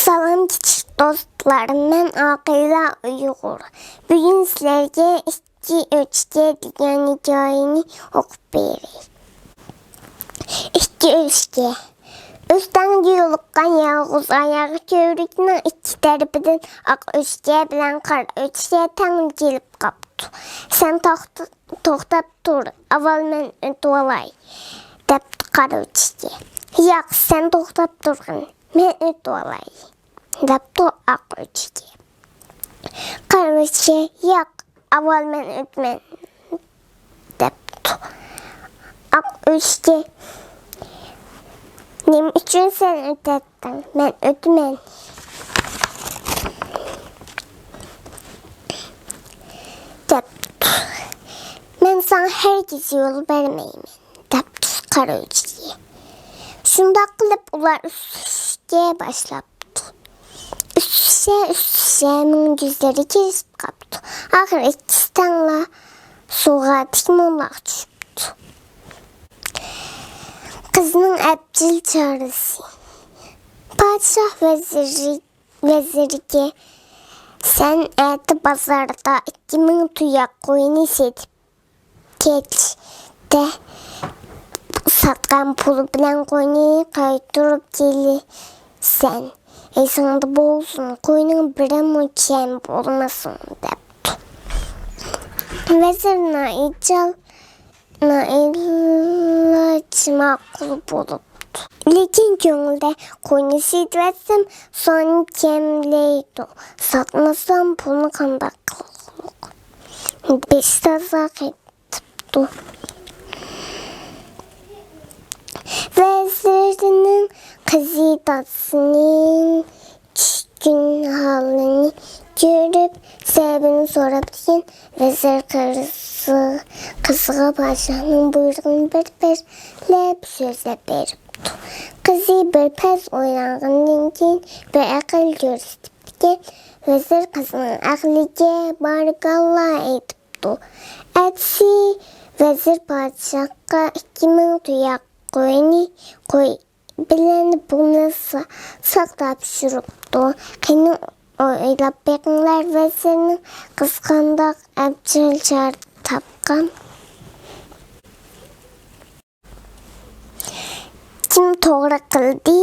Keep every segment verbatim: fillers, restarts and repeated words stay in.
سالام كىچىك دوستلار، مەن ئاقىلە ئۇيغۇر. بۈگۈن سىلەرگە ئىككى ئۆچكە دېگەن ھېكايىنى ئوقۇپ بېرەي. ئىككى ئۆچكە. ئۆستەڭگە يولۇققان يالغۇز ئاياغ كۆۋرۈكنىڭ ئىككى تەرىپىدىن ئاق ئۆچكە بىلەن قارا ئۆچكە تەڭ كېلىپ قاپتۇ. سەن توختا-، توختاپ تۇر، ئاۋۋال مەن ئۆتۈۋالاي، دەپتۇ قارا ئۆچكە. ياق، سەن توختاپ تۇرغىن، مەن ئۆتۈۋالاي، دەپتۇ ئاق ئۆچكە. قارا ئۆچكە، ياق، ئاۋۋال مەن ئۆتىمەن، دەپتۇ. ئاق ئۆچكە، نېمە ئۈچۈن سەن ئۆتەتتىڭ؟ مەن ئۆتىمەن، دەپتۇ. مەن ساڭا ھەرگىز يول بەرمەيمەن، دەپتۇ قارا ئۆچكە. شۇنداق قىلىپ ئۇلار ئۈسۈشكە باشلاپتۇ. ئۈسۈشە، ئۈسۈشە مىڭ يۈزلىرى كېلىشىپ قاپتۇ. ئاخىرى ئىككىسى تەڭلا سۇغا تىك موماق چۈشۈپتۇ. قىزنىڭ ئەپچىل چارىسى. پادىشاھ ۋەزىرى، ۋەزىرگە، سەن ئەتە بازاردا ئىككى مىڭ تۇياق قوينى سېتىپ، كەچتە ساتقان پۇل بىلەن قوينى قايتۇرۇپ كېلىسەن. ئېسىڭدە بولسۇن، قوينىڭ بىرىمۇ كەم بولمىسۇن، دەپتۇ. ۋەزىر نائىجال، نائىلاج ماقۇل بولۇپتۇ. لېكىن كۆڭلىدە، قوينى سېتىۋەتسەم، سانى كەملەيدۇ، ساتمىسام، پۇلنى قانداق قىلغۇلۇق؟ بېشى تازا قېتىپتۇ. ۋەزىرنىڭ قىزى دادىسىنىڭ چۈشكۈن ھالىنى كۆرۈپ، سەۋەبىنى سوراپتىكەن. ۋەزىر قىزى، قىزىغا پادىشاھنىڭ بۇيرۇقىنى بىر بىرلەپ سۆزلەپ بېرىپتۇ. قىزى بىر پەس ئويلانغاندىن كېيىن، بىر ئەقىل كۆرسىتىپتىكەن. ۋەزىر قىزنىڭ ئەقلىگە بارىكاللا ئېيتىپتۇ. ئەتىسى ۋەزىر پادىشاھقا ئىككى مىڭ تۇياق قوينى، قوي بىلەن پۇلنى سا-، ساق تاپشۇرۇپتۇ. قېنى ئويلاپ بېقىڭلار، ۋەزىرنىڭ قىزى قانداق ئەپچىل چارە تاپقان؟ كىم توغرا قىلدى؟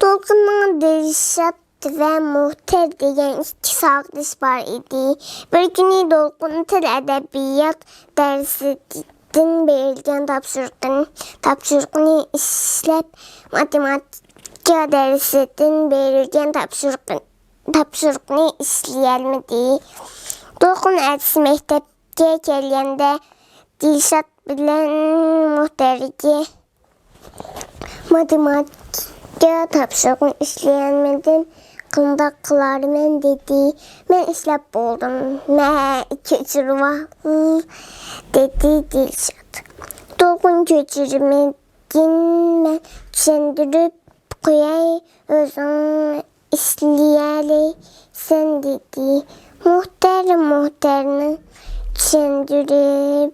دولقۇننىڭ دىلشات ۋە مۇھتەر دېگەن ئىككى ساۋاقدىشى بار ئىدى. بىر كۈنى دولقۇن تىل ئەدەبىيات دەرسىدىن بېرىلگەن تاپشۇرۇقنى، تاپشۇرۇقنى ئىشلەپ، ماتېماتىكا دەرسىدىن بېرىلگەن تاپشۇرۇقنى، تاپشۇرۇقنى ئىشلىيەلمىدى. دولقۇن ئەتىسى مەكتەپكە كەلگەندە، دىلشات بىلەن مۇھتەرگە، ماتېماتىكا تاپشۇرۇقنى ئىشلىيەلمىدىم، قانداق قىلارمەن؟ دېدى. مەن ئىشلەپ بولدۇم، مەن كۆچۈرۈۋال، دېدى دىلشات. دولقۇن، كۆچۈرمىگىن، مەن چۈشەندۈرۈپ قوياي، ئۆزۈڭ ئىشلىيەلەيسەن، دېدى. مۇھتەر مۇھتەرنىڭ چۈشەندۈرۈپ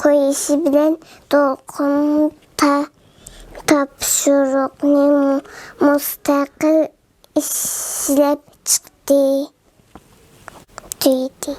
قويۇشى بىلەن دولقۇن تا-، تاپشۇرۇقنى مۇ-، مۇستەقىل ئىشلەپ چىقتى، دېدى.